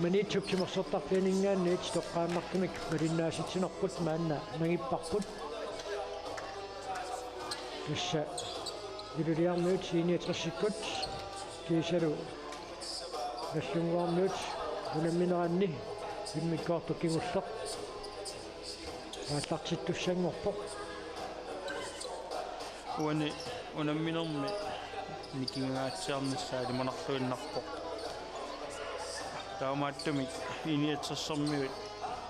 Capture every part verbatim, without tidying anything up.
Maniitsup timersortarfianinngaanniit toqqaannartumik malinnaasitsinerput maanna nangipparput. Tassa Iluliarmiut I-niogtresikkut kiisalu Nagdlunguarmiut unammineranni immikkoortoq kingulleq aallartittussanngorpoq. Uani unamminermi nikingangaatsiarnissaa ilimanarluinnarpoq. Taamaattumik I-niogtresermiut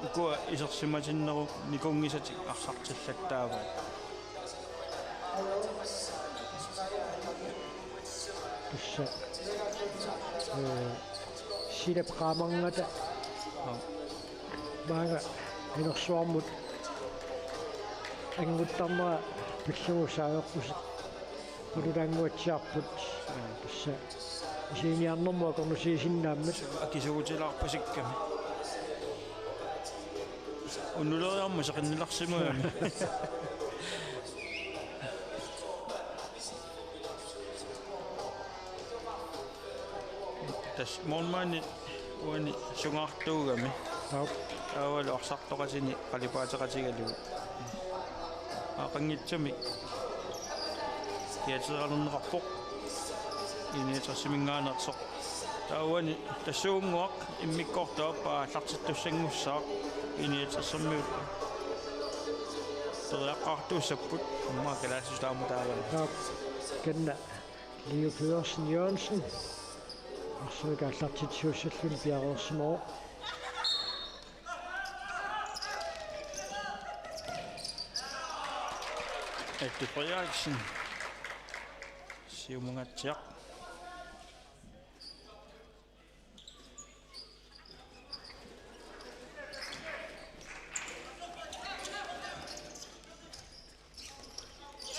ukua isersimatinnerup nikunngisatik arsartillattaavaat. Tassa, ee, silap qaamarngata maanga inersuarmut annguttarnera pillugu saareqqusi pululaannguatsiarput. Tassa isiginiarnermut akornusiisinnaammat. Akisugutilaarpasikkami. Unnuleriarmat seqinnilarsimagami. Tassa målmandit uani sungaartuugami. Aap. Taavalu arsartoqatini qalipaateqatigalugu. Aaqanngitsumik kiateeralunneqarpoq. I-niogtresiminngaanneersoq. Taava uani tassuunnguaq immikkoortup aappaa aallartittussanngussaaq I-niogtresermiut. Periaqqaartuussapput aamma kalaallisut taama taavani. Aap. Kanna Leo Pedersen Jørgensen. Arsamik aallartitsisuussalluni piareersimavoq. Ette Frederiksen. Siumungaatsiaq.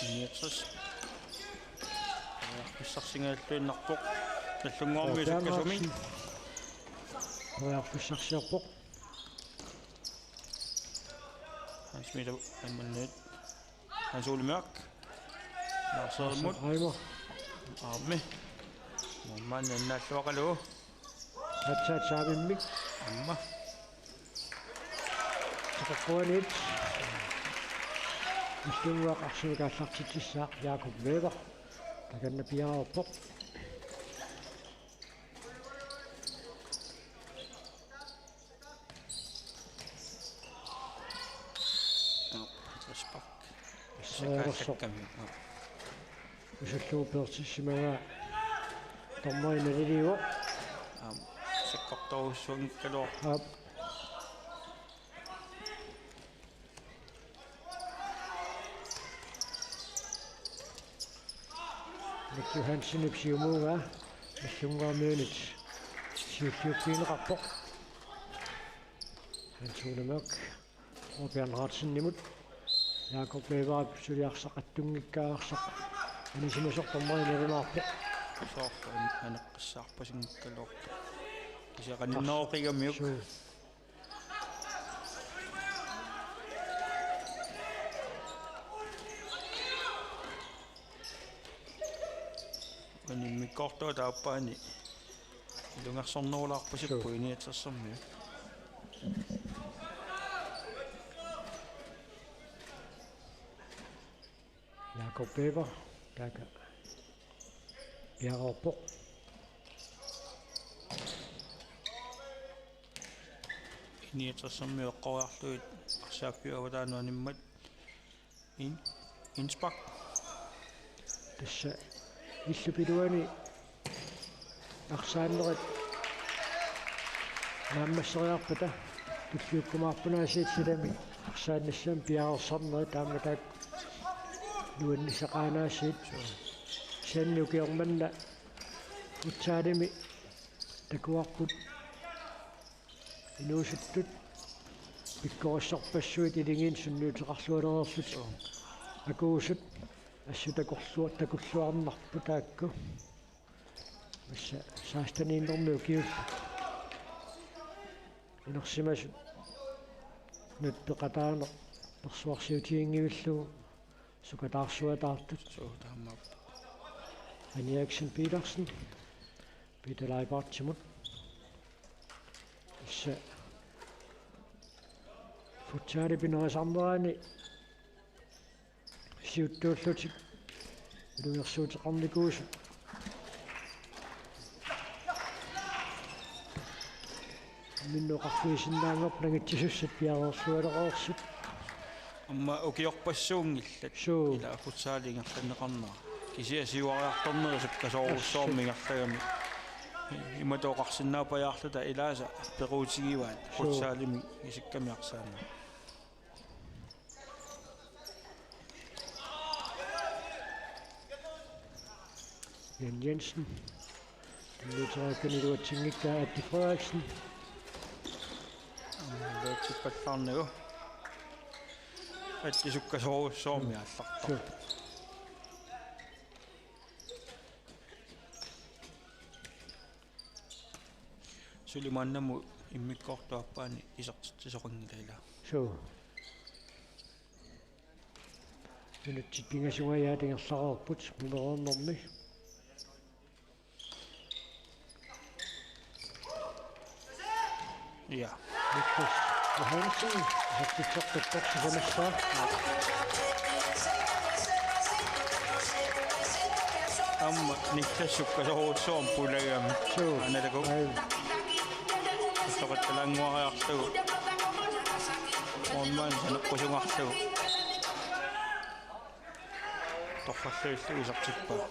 Niogtres. Periarfissarsinnaalluinnarpoq. Nagdlunguarmiut sukkasumik. Periarfissarsiorpoq. Hans Milo, Hans Milo. Hans Ole Mørk. Lars Reimer. Reimer. Aammi. Målmand annaalluaqalu. Aatsaat saamimmik. Aamma. Saqaqquaniit. Nagdlunguaq arsamik aallartitsissaaq Jakob Weber. Takanna piareerpoq. Aap, frispark. Saareersoq. Sakaallakkami. Aap. Usullugu peertissimagaa dommeri naliliivoq. Aap, sakkortorujussuanngikkaluarpoq. Aap. Nick Johansenip siumuugaa Nagdlunguarmiunit siulliuffigineqarpoq. Hans Ole Mørk. Ove Bernhardsenimut. Jakob Weberip suli arsaq attunngikkaarsoq. Anisimasoq dommeri nalunaarpoq. Soorlu an-, aneqqissaarpasinngikkaluarpoq. Kisianni qanilliuqigamiuk. Suu. Uani immikkoortuata aappaani ilungersornerulaarpasipput. Suu. I-niogtresermiut. Jakob Weber, taakku piareerpoq. I-niogtresermiut eqqoriarlugit arsaaffiup avataanut animmat. In-, indspark. Tassa illup iluani arsaannerit naammasseriarpata tulliukkumaarput aasiit silami arsaannissamut piareersarnerit taama taakku nuannisaqaanaasiit. Kisianni ukioq manna futsalimi takuarput inuusuttut pikkorissorpassuit iligiinnut sunniuteqarlualereerlutik. Akuusut assut takorlua-, takulluarnarput taakku. Massa seksteniinnermi ukiullu inersimasut nut peqataaneq persuarsiutiginngivillugu sukataarsuataartut. Suu, taamaappoq. Aniaksen Petersen. Peter Leibartsimut. Sa- Futsalip pinerisarnerani siuttuullutik ilungersuuteqarnikuusut. Imminnut oqarfigisinnaanngorput nangitsisussat piareersualereersut. Aamma ukiorpassuunngillat. Suu. Ila futsalip ingerlanneqarnera. Kisianni siuariartorneri sukkasoorujussuarmik ingerlagamik. Imatut oqarsinnaappajaarluta ilaasa pequtigivaat. Suu. Futsalimik isikkamik arsaanneq. Jan Jensen. Tunniuteriakkani iluatsinngikkaa Atti Frederiksen. Aamma iluatsippallaarnagu. Atti sukkasoorujussuarmik aallartoq. Suu. Suli maannamut immikkoortup aappaani isertitsisoqanngilaq ilaa. Suu. Minutsit pingasungajaat ingerlareerput mumereernermi. Ja. Niklas Johansen, isertitseqqippoq sisamassaa. Aamma Niklas sukkasoorujussuarmik pulagami. Suu. Anataku. Ai. Soqattalaannguariarlugu. Målmand saneqqusungarlugu. Torralluillu isertippaa.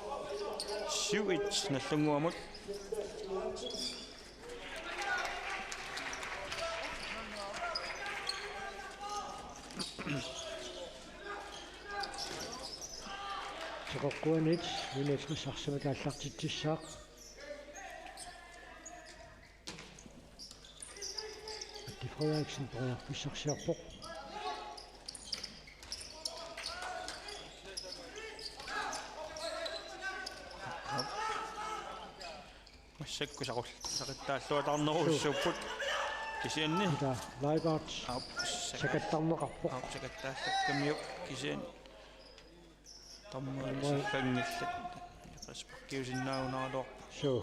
Syv et Nagdlunguamut. Teqeqquaniit, U niogtres arsamik aallartitsissaaq. Atti Frederiksen periarfissarsiorpoq. Massakkut saqul-, saqittaalluataarnerussuupput. Kisianni. Peter Leibert. Aap, saka-, sakattarneqarpoq. Aap, sakattaallakkamiuk kisianni. Dommerit Dommerit. Siffanngillat. Frisparkiusinnaagunaraluarpoq. Suu.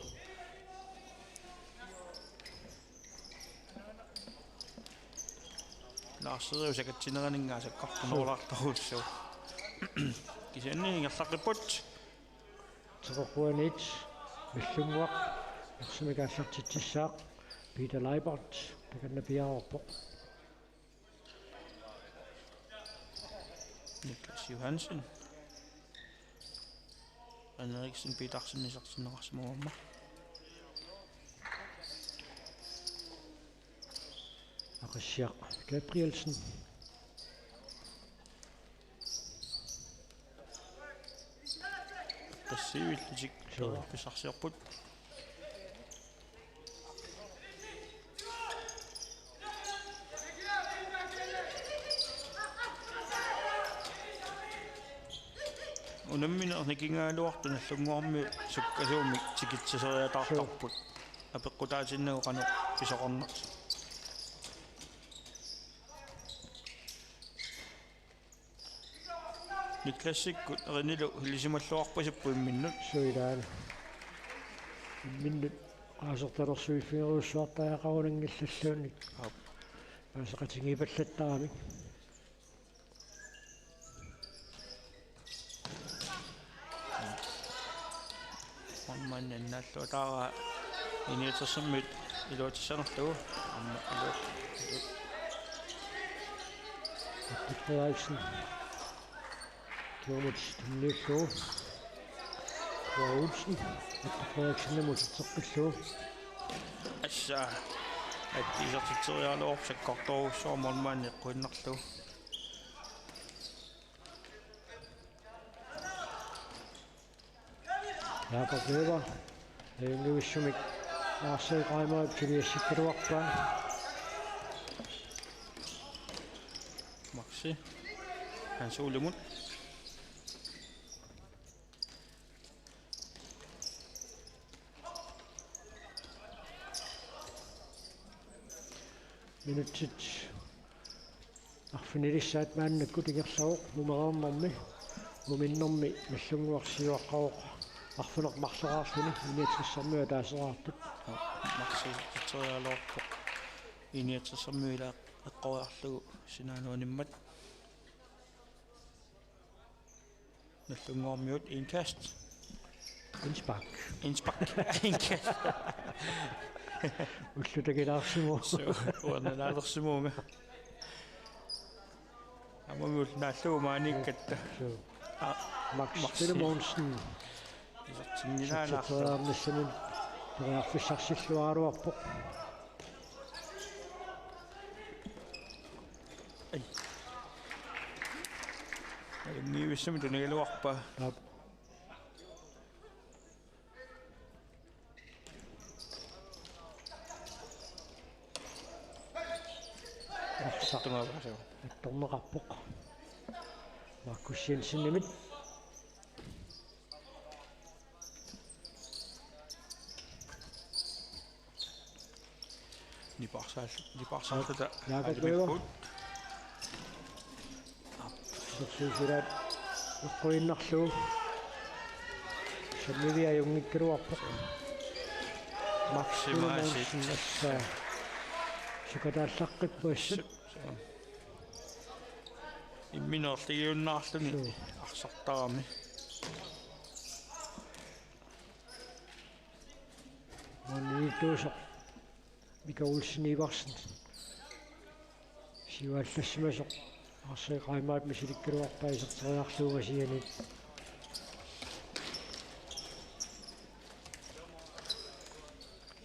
Lars Sirius sakatsineraninngaanniit sakkortunerulaartorujussuuvoq. Kisianni ingerlaqqipput. Teqeqquaniit Nagdlunguaq arsamik aallartitsissaaq. Peter Leibert takanna piareerpoq. Niklas Johansen. Henriksen Petersen isertinneqarsimavoq aamma. Aqissiaq Gabrielsen. Tassa siuillutik. Suu. Periarfissarsiorput. Unammineq nikingajaluartoq Nagdlunguarmiut sukkasuumik tikitsiseriataartarput. Suu. Apeqqutaatinnagu qanoq pisoqarnersoq. Niklasikkut Renilu ilisimalluarpasippoq imminnut. Suu ilaana. Imminnut qaasertalersuiffigerujussuartariaqarunanngillalluunniit. Aap. Paaseqatigiippallattaramik. Målmandi annaalluataara U niogtres-imiut iluatissanerlugu. Aamma iluat-, iluat-. Atti Frederiksen. Kingumut tunniullugu. Kåre Olsen. Atti Frederiksenimut iserteqqillugu. Assa. Atti isertitseriaraluarpoq sakkortoorujussuarmik målmandi eqquinnarlugu. Jakob Weber. Ajunngivissumik Lars Reimerip suliassikkaluarpaa. Maxi. Hans Olemund. Minutsit arfinilissaat maannakkut ingerlavoq mumereernermi, muminnermi Nagdlunguaq siuaqqavoq arfineq-marloraarluni U niogtres-ermiut ataaseraartut. Maxi isertitseriaraluarpoq. I-niogtresermiut ilaa eqqoriarlugu sinaanuanimmat. Nallunnguarmiut indkast. Indspark. Indspark. Indkast. Ullut takilaarsimavoq. Suu, uanga naalersimavunnga. Aamma naallugu maaniikkatta. Suu. Aa, Max Max Filemonsen. Isertinngilaa naarlu. Satsitseeriarnissamut periarfissarsilluaraluarpoq. Ai. Ajunngivissumik tunigaluarpaa. Aap. Arsaq. Tungaavaa, suu. Attorneqarpoq. Markus Jensenimit. Nipaarsaal-, nipaarsaarluta Jakob Aalimikkut. Isersuusilaat eqquinnarlugu. Sammiviat ajunngikkaluarpoq. Max Simaasiit. Simonsen assaa. Sukataallaqqippoq assut. Su-, su-, imminorligiunnaarluni. Suu. Arsartarami. Maaniittuusoq. Mika Olsen Iversen. Siuallassimasoq. Arsaq Reimer misilikkaluarpaa iserteriarlugu Aasianni.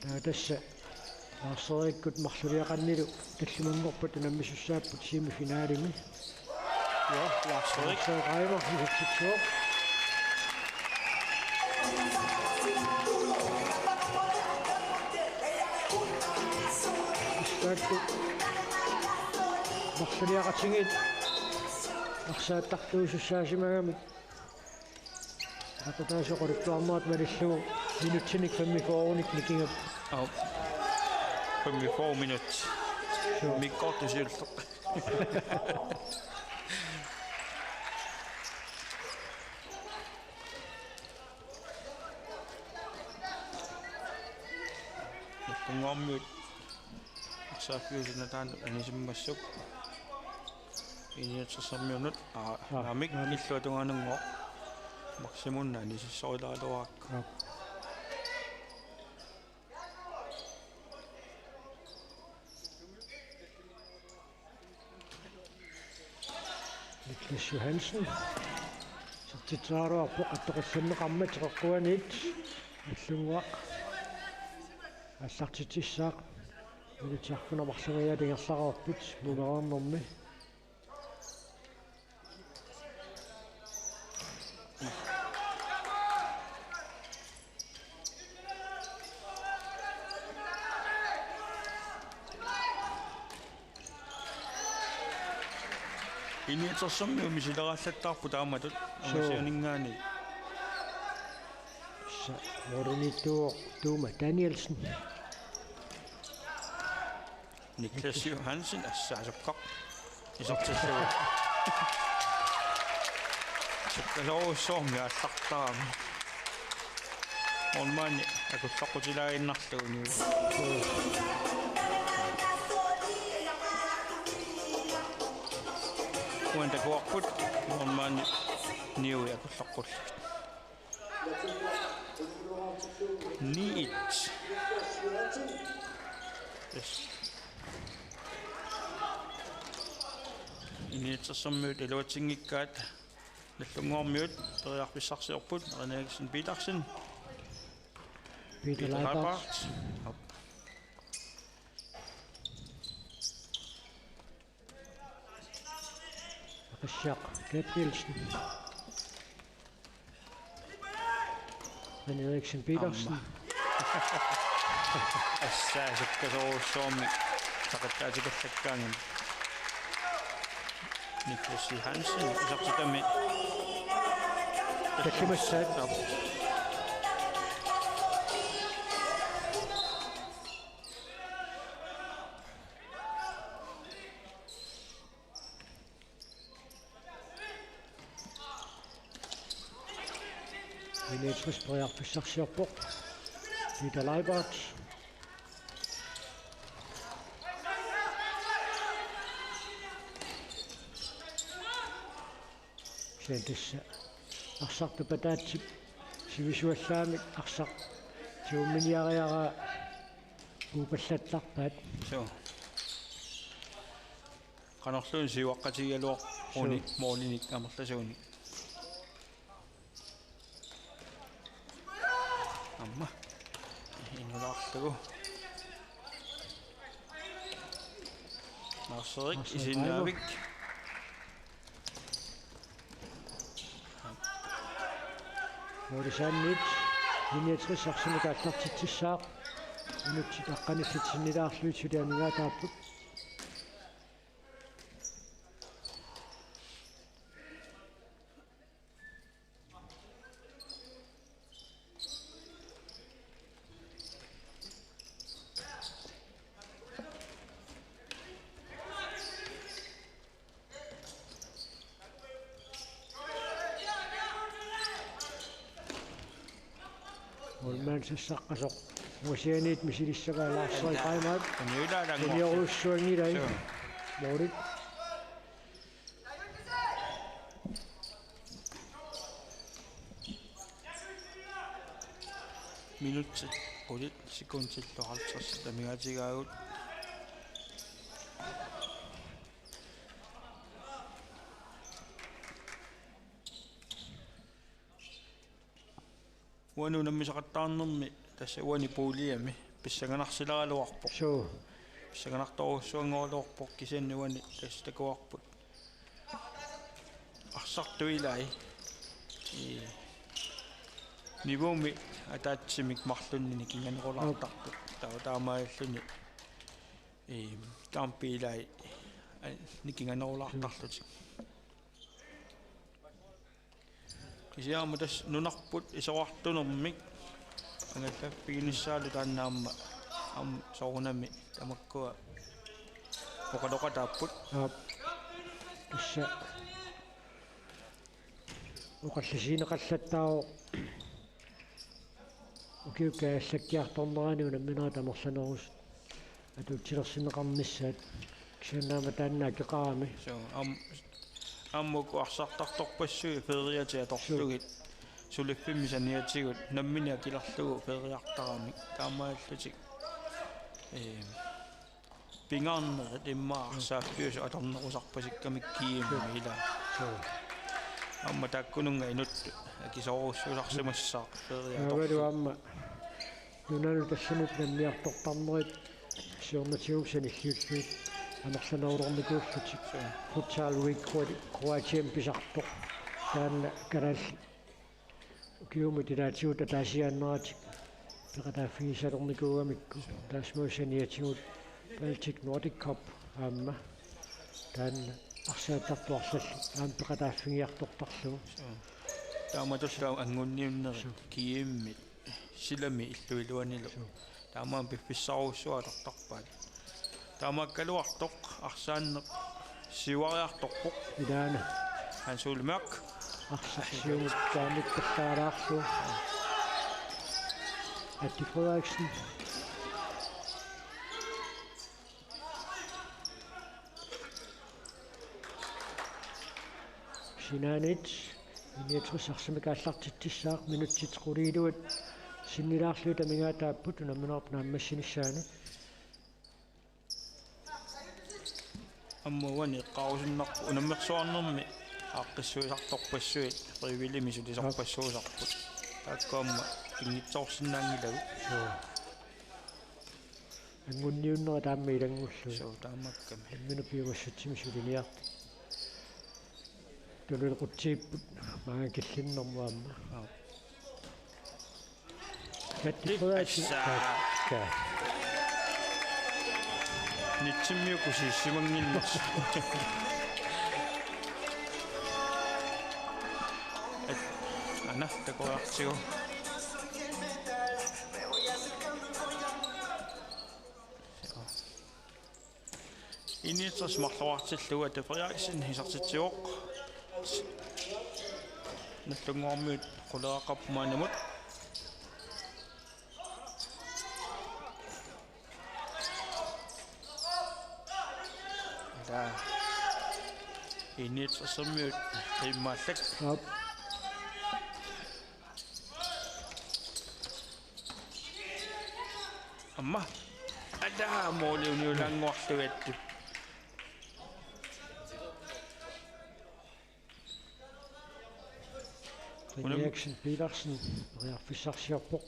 Taava tassa Lars Erikkut marluliaqannilu tallimanngorpat unammisussaapput semifinalimi. Ja, Lars Erik. Lars Reimer isertitsivoq. Istaakku marluliaqatigiit arsaattartuusussaasimagami. Apequtaasut oqaluttuarnerat malillugu minutsinik femogfyrrenik nikingap. Au. Femogfyrre minut. Suu. Mikkortusiulleq. Nallunnguarmiut arsaaffiusunataanut anisimmassuk. I-niogtresermiunut, aa, aa, naamik, naamik. Illuatungaanunngooq. Maksimum anisissorilaaluarakku. Aa. Niklas Johansen. Isertitseriaraluarpoq attoqqillanneqarmat teqeqquaniit. Nallunnguaq aallartitsissaaq. Minutsit arfineq-marlunngoriaat ingerlareerput mumereernermi. I-niogtresermiut misilerallattaarput taamatut. Suu. Angasianinngaanniit. Sa-, mooriniittuuvoq Tuuma Danielsen. Niklas Johansen assaasukkoq. Isertissagami. Sukkasoorujussuarmik aallartarami. Målmandi akulloqqutilaaginnarlugu Niui. Uani takuarput målmandi Niui akulloqqullugit. Ni et. Yes. I-niogtresermiut iluatsinngikkaat Nallunnguarmiut periarfissarsiorput, René Eriksen Petersen. Peter Peter Leibart. Leibart. Aqissiaq Gabrielsen. René Eriksen Petersen. Aamma. Assaasukkasoorujussuarmik saqattaatigalakkaangat. Niklas Hansen, isertitami. Tallimassaat. Aap. Dimitris periarfissarsiorpoq. Peter Leibart. Tassa arsartup ataatsip sivisuallaamik arsaq tigumminiariaraa uupallattarpaat. Suu. Qanorluunniit siuaqqatigigaluarput uani. Suu. Målinik amerlasuunik. Aamma. Inulaarlugu. Narsaq. Narsaq Isinnaavik. Målisaanniit I-niogtres arsamik aallartitsissaaq. Minutsit aqqanillit sinnilaarlugit suli amigaataapput. Målmand sassaqqasoq. Målmandianiit misilissavaa Lars Reimer. Aniulaa lanngorti. Seniorujussuanngilai. Suu. Målit. Minutsit qulit sekundillu halvtreds amigaatigaagut. Uani unammisaqattaarnermi tassa uani puuliami pissanganarsileraluarpoq. Suu. Pissanganartorujussuanngoraluarpoq kisianni uani tassa takuarput arsartut ilaat. Ii. Niveaumi ataatsimik marlunnik nikinganerulaartartut. Taava taamaalilluni. Ii, kampit ilaat, aa, nikinganerulaartarlutik. Kisianni aamma tassa nunarput isorartunermik angallaffiginiassagalu taanna aamma, aamma soorunami tamakkua oqaloqataapput. Aap. Tassa oqallisigineqallattaarpoq. Ukiup kaajallakkiartornerani unamminerat amerlanerusut atuutsilersinneqarnissaat kisianni aamma taanna akeqarami. Suu, aam-, aamma uku arsartartorpassuit feriatik atorlugit. Suu. Suliffimmi saniatigut nammineq akilerlugu feriartaramik taamaallutik. Ee, pingaarnerit immaqa arsaaffiusut atornerusarpasikkamik G M-i ilaa. Suu. Aamma taakkununnga inuttut akisoorujussuusarsimassaaq feriatorlugit. Taavalu aamma nunanut tassaniittut nammiartortarnerit siornatigut sanilliullugit amerlanerulernikuullutik. Suu. Futsal Week Kro-, Kroatien pisartoq. Taanna kalaallit ukiumut ilaatigut ataasiaannaratik peqataaffigissalernikuugamikku. Taassuma saniatigut Baltic Nordic Cup aamma taanna arsaattartuarlallu aamma peqataaffigiartortarlugu. Suu. Taamatullu anguniunnerit G M-it silami illup iluanilu. Suu. Taamaammat piffissarujussuaq atortarpaat. Taamaakkaluartoq arsaanneq siuariartorpoq. Ilaana. Hans Ole Mørch. Arsaq siumut taamikkallaalaarlugu. Atti Frederiksen. Sinaaniit I-niogtres arsamik aallartitsissaaq minutsit qulit iluat sinnilaarlugit amigaataapput unamminerup naammassinissaanut. Aamma uani eqqaarusunnarpoq unammersuarnermi aaqqissuisartorpassuit frivilligimik sulisorpassuusarput. Taakku aamma pinngitsoorsinnaanngilagut. Suu. Anguniunnerit aamma ilanngullugit. Suu, taamaakkami. Imminut piumassutsiminnik suliniartut. Tuluit qutsiipput maanga killinnermut aamma. Aap. Katti Frederiksen. Assa. Takka. Nitsimmiuku siissimannginnersoq. At-, ana, takoriartigu. I-niogtres marloraartillugu Atti Frederiksen isertitsivoq. Nagdlunguarmiut quleqaqqapput maannamut. Ila. Init asermiut qiimmaallak. Aap. Aamma. Ataa, måli uniulaannguarlugu. René Eriksen Petersen periarfissarsiorpoq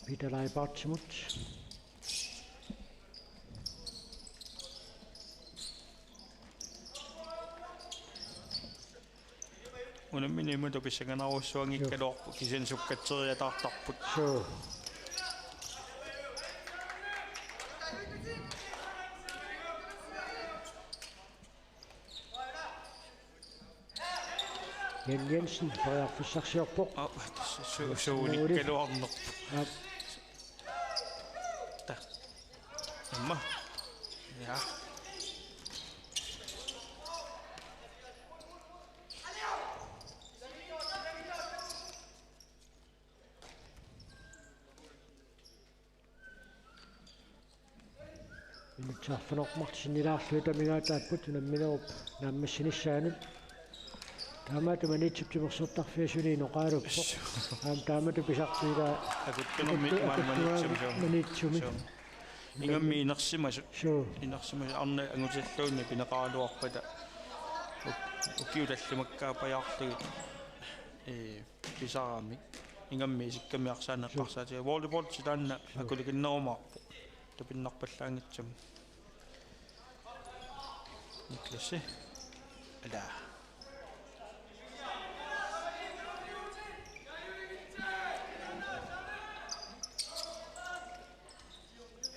Peter Leibartsimut. Unammineq imatut pissanganarujussuanngikkaluarpoq, kisianni sukkatseriataartarput. Suu. Jan Jensen periarfissarsiorpoq. Aa, tassa su-, su-, suunikkaluarnerpoq. Aap. Ta. Aamma. Ja. Minutsit arfineq-marluk sinnilaarlugit amigaataapput unamminerup naammassinissaanut. Taamaattumik Maniitsup timersortarfia suli inoqaruppoq. Aamma taamatut pisartoq ilaa. Akuttunermi akuttu-, imaana akuttuagu Maniitsumi, suu. Maniitsumi. Suu. Ingammik inersimasut. Suu. Inersimasut arnat angutilluunniit pineqaraluarpata. Uk-, ukiut tallimakkaappajaarlugit. Ee. Pisaramik. Ingammik isikkamik arsaanneqarsaatigaat. Suu. Volleyball taanna akulikinnerumaarpoq. Tupinnarpallaanngitsumik. Niklas. Ala.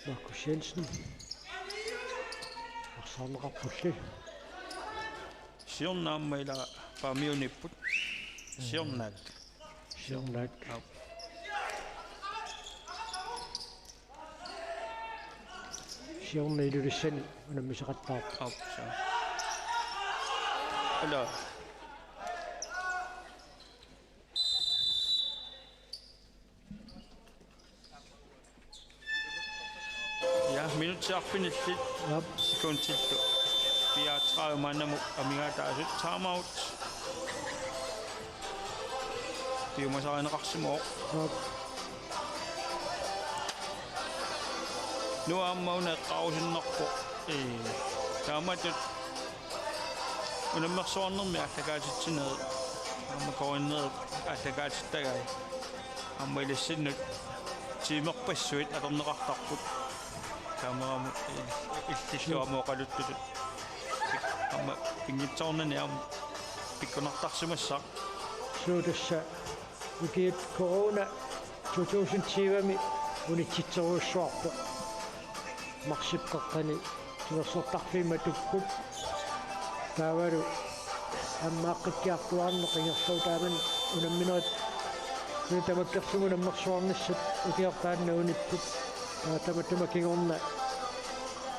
Markus Jensen. Arsaarneqarpulli. Siorna aamma ila Paamiuniipput. Siornaat. Siornaat. Aap. Siorna Ilulissani unammisaqattaarpoq. Aap, suu. Ala. Ja, minutsit arfinillit. Aap. Sekundillu. Fireogtredive maannamut amigaataasut, timeout. Piumasarineqarsimavoq. Aap. Nuann' aamma una eqqaarusunnarpoq. Ee, taamatut unammersuarnermi aallakaatitsinerit aamma korinnerit aallakaatittagai. Aamma ilissinnut tiimerpassuit atorneqartarput. Taameeramut il-, illillu aamma oqaluttutut. Aamma pinngitsoornani aamma pikkunartarsimassaaq. Suu, tassa ukiut corona to tusind tyve-mi unitsitserujussuarpoq. Marsip qeqqani timersortarfiit matukkut. Taavalu ammaaqqikkiartuaarneq ingerlasoq taamani unamminerit. Una tamakkerlugu unammersuarnissat ukiortaanna unipput. Taava tamatuma kingorna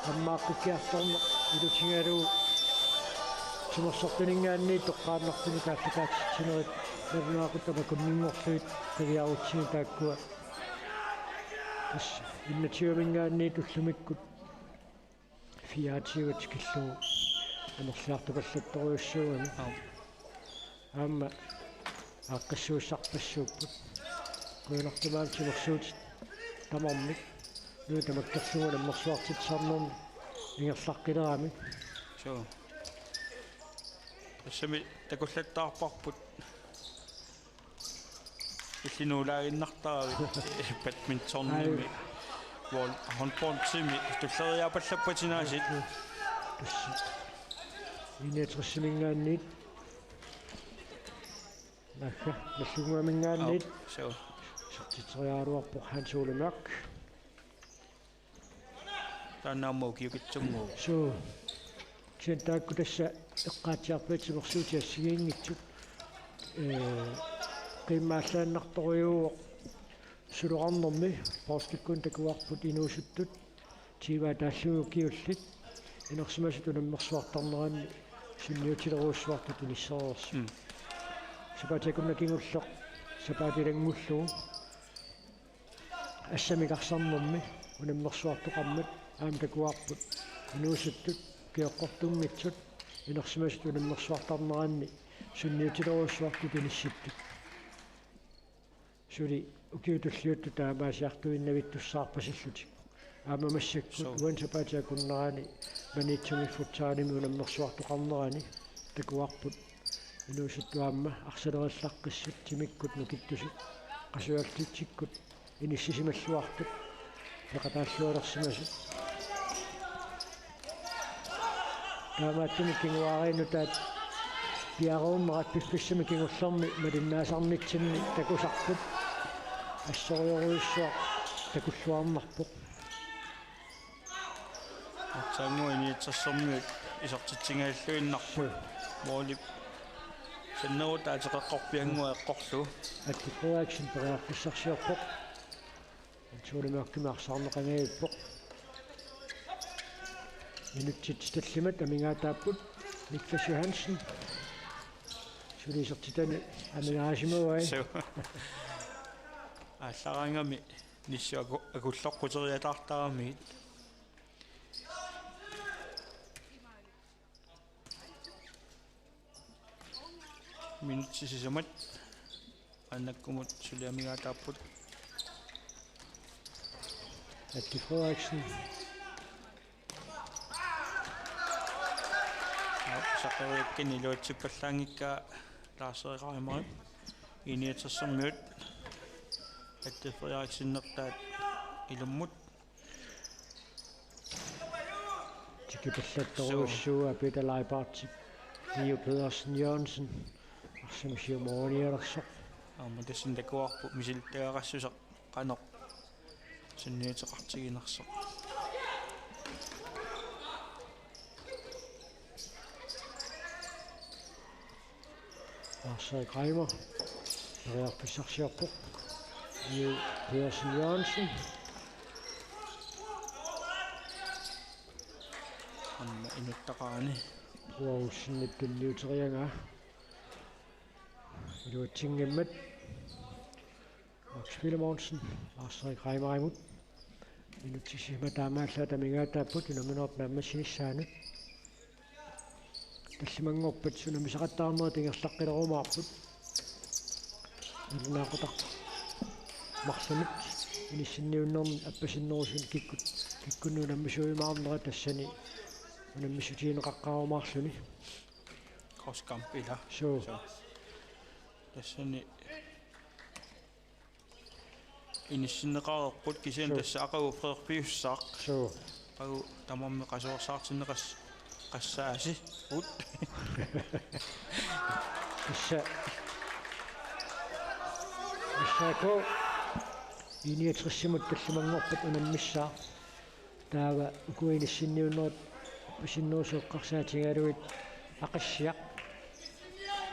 ammaaqqikkiartorneq ilutigalugu timersortuninngaanniit toqqaannartunik aallakaatitsinerit nalunaaqutaq makunninngorlugit qiviarutsigit taakkua. Tassa enogtyve-minngaanniit ullumikkut fireogtyve tikillugu amerliartupallattorujussuugami. Aap. Aamma aaqqissuussarpassuupput. Qujanartumik aamma timersuutit tamarmik. Una tamakkerlugu unammersuartitsisarnermi ingerlaqqilerami. Suu. Tassami takullattaarparput. Illit nuulaaginnartaravit badmintonimi. Ai. Vol-, håndboldimi tulleriiaapallappata aasiit. Tassa. Enogtresiminngaanniit. Naagga, Nagdlunguaminngaanniit. Aap, suu. Isertitseriaraluarpoq Hans Ole Mørch. Taanna aamma ukiukitsunnguuvoq. Suu. Kisianni taakku tassa eqqaatsiarpaat timersuutit assigiinngitsut. Ee, qiimmaallaannartorujuuvoq suloqarnermi, poorskikkunik takuarput inuusuttut. Tyve-aatallu ukiullit. Inersimasutut unammersuartarneranni sunniutilerujussuartut inissereersut. Mm. Sapaatip-akunnera kingulleq, sapaatip ilanngullugu. Assammik arsarnermi unammersuartoqarmat aamma takuarput inuusuttut, ukioqqortunngitsut, inersimasut unammersuartarneranni sunniutilerujussuartut inissittut. Suli ukiut tulliuttut taamaasiartuinnavittussaappasilluni. Aamma massakkut Suu. Uani sapaatip akunnerani Maniitsumi futsalimi unammersuartoqarnerani takuarput inuusuttut aamma arsalereerlaqqissut timikkut nukittusut qasuertitsikkut inissisimalluartut peqataalluarsimasut. Taamaattumik kinguaariinnutaat piareernerat piffissami kingullermi malinnaasarnitsinni takusarput assorujorujussuaq takulluarnarpoq. Aatsaannguaq I-niogtressermiut isertitsingaalluinnarput. Suu. Målip sannerutaa ateqeqqorpiannguaq eqqorlugu. Atli Frederiksen periarfissarsiorpoq. Hans Ole Mørkimik arsaarneqangajappoq. Minutsit tallimat amigaataapput. Niklas Johansen. Suli isertitani amigaasimavai. Suu. Aallaraangami Nissut aku-, akulloqquteriataartaramigit. Minutsit sisamat maannakkumut suli amigaataapput. Atli Frederiksen. Aap, saqeriakkani iluatsippallaanngikkaa Lars-Erik Reimerip. I-niogtressermiut Atli Frederiksenertaat ilummut. Tikipallattorujussuuaa Peter Leibartip Leo Pedersen Jørgensen arsamik siumornialersoq. Aamma tassani takuarput misilittagaqassuseq qanoq sunniuteqartiginersoq. Lars-Erik Reimer periarfissarsiorpoq. Leo Pedersen Jørgensen. Aamma inuttaqarani. Uaussinnittuniuteriagaa. Iluatsinngimmat. Max Filemonsen, Lars-Erik Reimerimut. Minutsit sisamat taamaallaat amigaataapput unamminerup naammassinissaanut. Tallimanngorpat unammisaqattaarnerit ingerlaqqilerumaarput. Nalunaaqutaq marlunut inissinniunnermi appasinnerusuni kikkut, kikkunnut unammisuujumaarnerat tassani unammissutigineqaqqaarumaarluni. Crosskamp ila. Suu. Suu. Tassani inissinneqareerput kisianni Suu. Tassa aqagu Frederik piussaaq. Suu. Aqagu tamarmik qasuersaartinneqas-, qassaasi. Ut. Tassa. Tassa aqagu I-niogtressimut tallimanngorpat unammissaaq. Taava uku inissinniunnerit appasinnerusut eqqarsaatigalugit Aqissiaq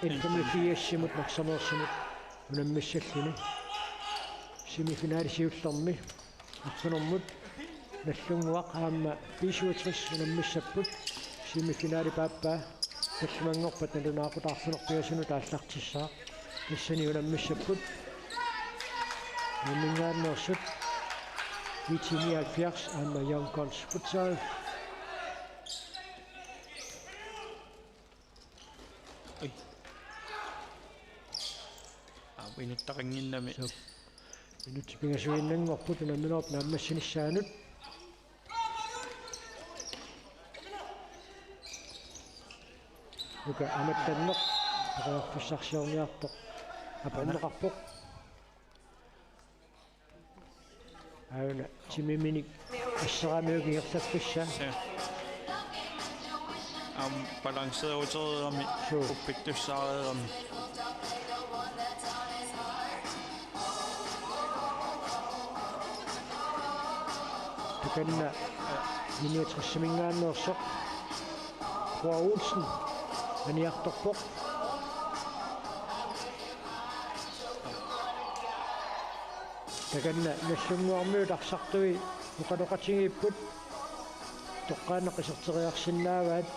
N femogfirsimut Marsameersimut unammissalluni. Semifinali siullermi arfinermut Nagdlunguaq aamma B syvogtres unammissapput semifinali paappaa. Tallimanngorpat nalunaaqutaq arfineq-pingasunut aallartissaaq. Tassani unammissapput unamminngaanneersut I T nioghalvfjerds aamma Young Guns Futsal. Ui. Aap, inuttaqannginnami. Suu. Minutsit pingasuinnanngorput unamminerup naammassinissaanut. Uka amattanneq periarfissarsiorniartoq aporneqarpoq. Aana timiminik asseramiuk ingerlaffissaa. Suu. Aamma balanceerutereerami. Suu. Uppittussaareerami. Takanna I-niogtressiminngaanneersoq Roar Olsen aniartorpoq. Takanna Nagdlunguarmiut arsartui oqaloqatigiipput. Toqqaannaq iserteriarsinnaavaat.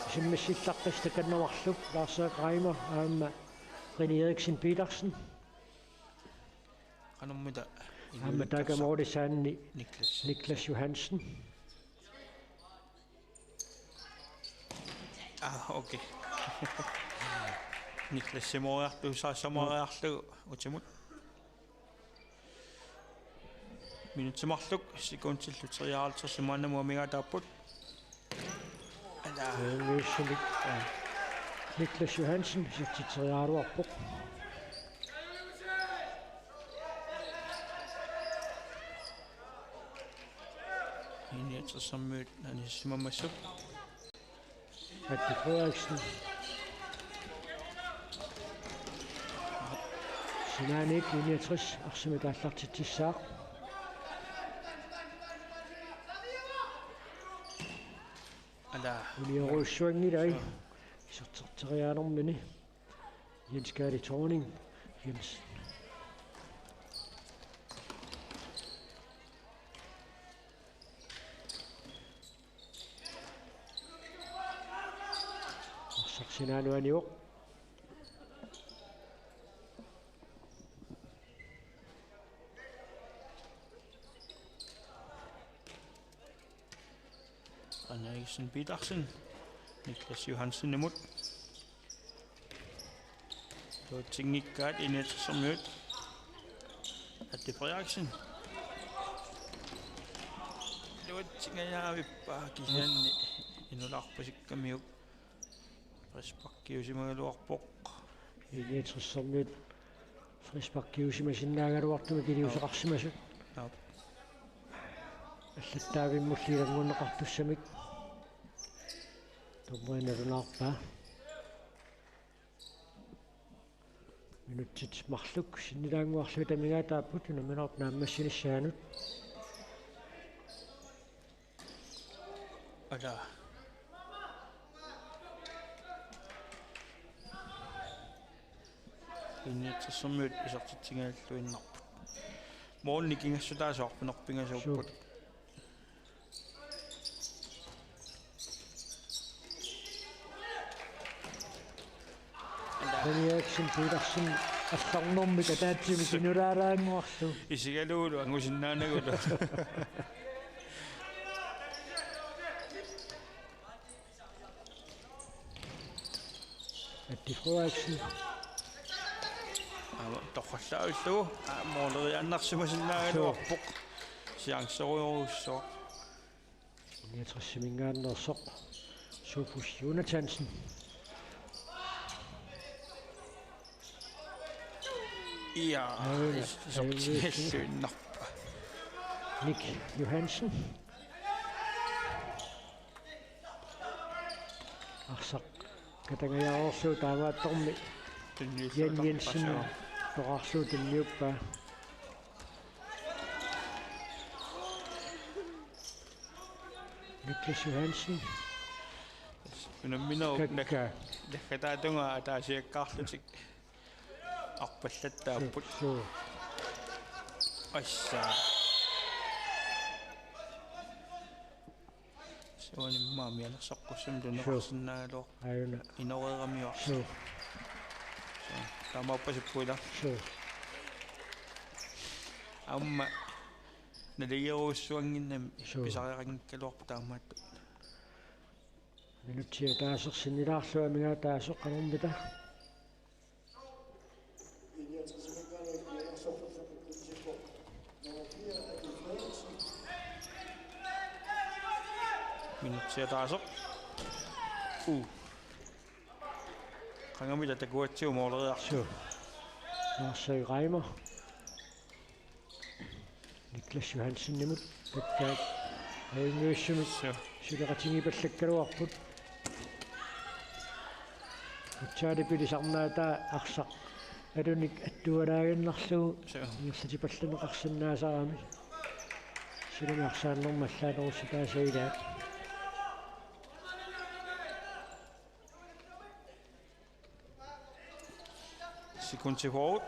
Isimmissillaqqissaaq takanna marluk Lars-Erik Reimer aamma René Eriksen Petersen. Qanormita aamma taakka inuittarsa-, moorisaanni Niklas. Niklas Johansen. Ah, okay. Niklas Simoriartu saassamariarlu utimut. Minutsit marluk sekundillu treoghalvtreds maannamut amigaataapput. Ala. Missimik. Niklas Johansen isertitseriaraluarpoq. I-niogtressermiut anissimammassuk. Matti Frederiksen. Sinaaniit I-niogtres arsamik aallartitsissaaq. Ala. Uniorujussuanngilai. Suu. Isertitseriarnermini. Jens Kaali Thorning Jensen. Arsaq sinaanut anivoq. Anaisen Petersen, Niklas Johansenimut. Iluatsinngikkaat I-niogtressermiut. Atti Frederiksen. Iluatsingajavippaa kisianni inularpasikkamiuk. Frisparkiusimagaluarpoq. I-niogtressermiut frisparkiusimasinnaagaluartumik iliuuseqarsimasut. Aap. Allattaavimmulli ilanngunneqartussamik. Dommeri nalunaarpaa. Minutsit marluk sinnilaannguarlugit amigaataapput unamminerup naammassinissaanut. Ala. I-niogtressermiut isertitsigalluinnarput. Målini nikingassutaasut arfineq-pingasuupput. Suu. Danielsen Petersen allarnermik ataatsimik inulaaraannguarlu. Isigalugu angusinnaanagulu. Atti Frederiksen. Aamma torrallaavillugu. Aa, måleriaannarsimasinnaagaluarpoq. Suu. Chancerujussuaq. Niogtresiminngaanneersoq Sofus Jonathansen. Ja, aana, isertitseriaraluarpaa. Nick Johansen. Arsaq katangajaarlugu taamaattormi. Tunniullugit Jan Jensen. Suu. Toqqarlugu tunniuppaa. Niklas Johansen. Unamminerup Kakka. Nag-, naggataata tungaa ataasiakkaarlutik arpallattaapput. Suu, suu. Assa. Suunimmaami anersaqqussamik tuneqarsinnaagaluaq. Suu. Aajuna. Inoreeramiuarsi. Suu. Suu. Taamaappasippuila. Suu. Aamma naligerujussuannginnami. Suu. Pisariaqanngikkaluarpoq taamaattut. Minutsit ataaseq sinnilaarlugu amigaataasoq qanormita. Minutsit ataaseq. Uu. Qangamita takuatsigu måleriartoq. Suu. Lars Reimer. Niklas Johansenimut takkaat. Ajunngivissumik. Suu. Suleqatigiipallakkaluarput. Utsaali pilisarnaataa arsaq alunik attualaaginnarlugu. Suu. Ingerlatipallanneqarsinnaasarami. Sulami arsaannermi allaanerussutaasa ilaat. Sekundit fyrre.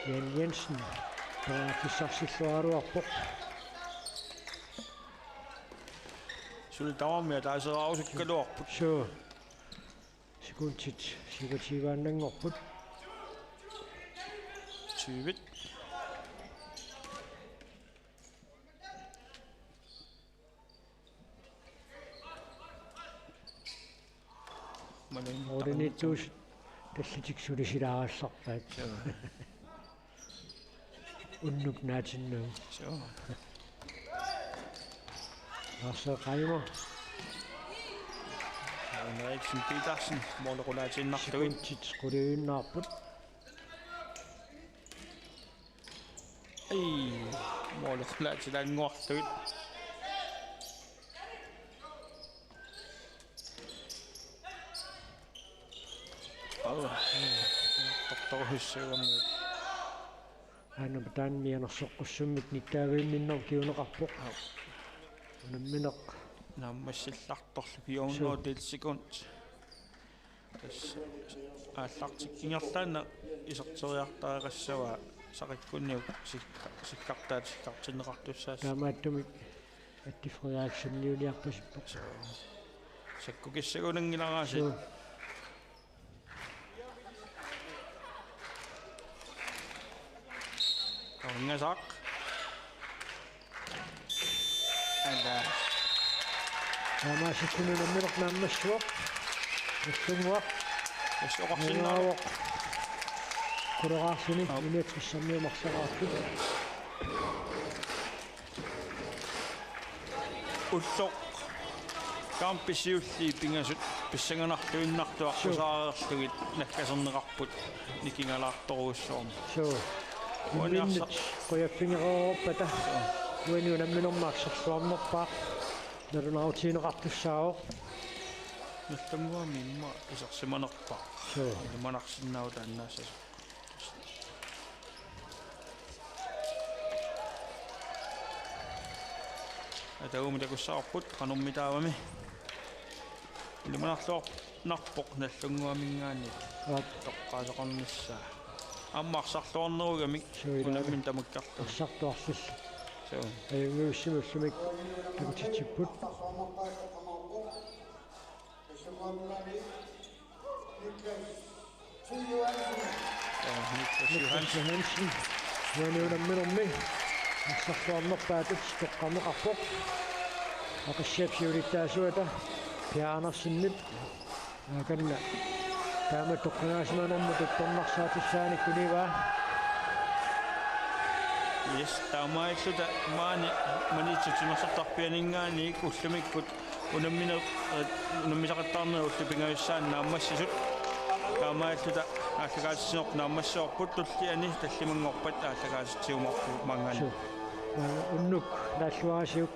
Jan Jensen. Periarfissarsilluaraluarpoq. Suli tamarmik ataaseqarusukkaluarput. Suu. Sekundit syvogtyveannanngorput. Tyve. Malunnartaqanngitsoq. Ulinittuus tallitik sulisilaarallarpaat. Suu. Unnuk naatinnagu. Suu. Lars Reimer. Henriksen Petersen, måli qulaatiinnarlugit. Sekundit quliinnarput. Ei, måli qulaatilaannguarlugit. Au, tortorussuugami. Aana taanna mianersoqqussummik nittaaviinninnerup kinguneqarpoq. Au. Unammineq. Naammassillartorlu fire hundrede sekund. Tassa aallartikkinngorlaannaq iserteriartariaqassavaa saqikkunniuk sikka-, sikkartaat sikkartinneqartussaassaaq. Taamaattumik Atti Frederiksen niuliarpasippoq. Suu. Sakkukissagunanngilarasi. Suu. Orngasaaq. Anda. Taamaasilluni unammineq naammassivoq. Nallunnguaq. Yes, oqarsinnaavoq. Quleraarluni. Au. Inuit pissanniumarsaraartut. Ulloq kampip siulliit pingasut pissanganartuinnartut. Suu. Aqqusaareerlugit nakkaserneqarput nikingalaartorujussuarmik. Suu. Uani arsa- Imminnut qujaffigereerpata. Suu. Uani unamminermi arsarluarnerpaaq nalunaarutigineqartussaavoq. Nallunnguami immaqa isersimanerpaaq. Suu. Ilimanarsinnaavoq taannaassasoq. Ataagumi takussavarput qanormitaavami. Ilimanarluarnarpoq Nallunnguaminngaanniit. Aap. Toqqaasaqarnissaa. Aamma arsarluarnerugamik. Suu, ilaa. Unammineq tamakkerlugu. Arsartuarlillu. Suu. Ajunngivissumik takutitsipput. Niklas Johansen. Niklas Johansen. Uani unamminermi arsarluarnerpaatut toqqarneqarpoq. Aqissiap siulittaasuata Pia Andersenip. Akanna taama toqqagaasimanermut tuttornarsaatissaanik univaa. Yes, taamaalilluta maani Maniitsup timersortarfianinngaanniit ullumikkut unammineq, eh, unammisaqattaarneq ullut pingajussaanni naammassisut. Taamaalilluta aallakaatitsineq naammassivarput tulliani tallimanngorpat aallakaatitsiumaarpugut maanngaanniit. Suu. Unnuk naalluarisiuk.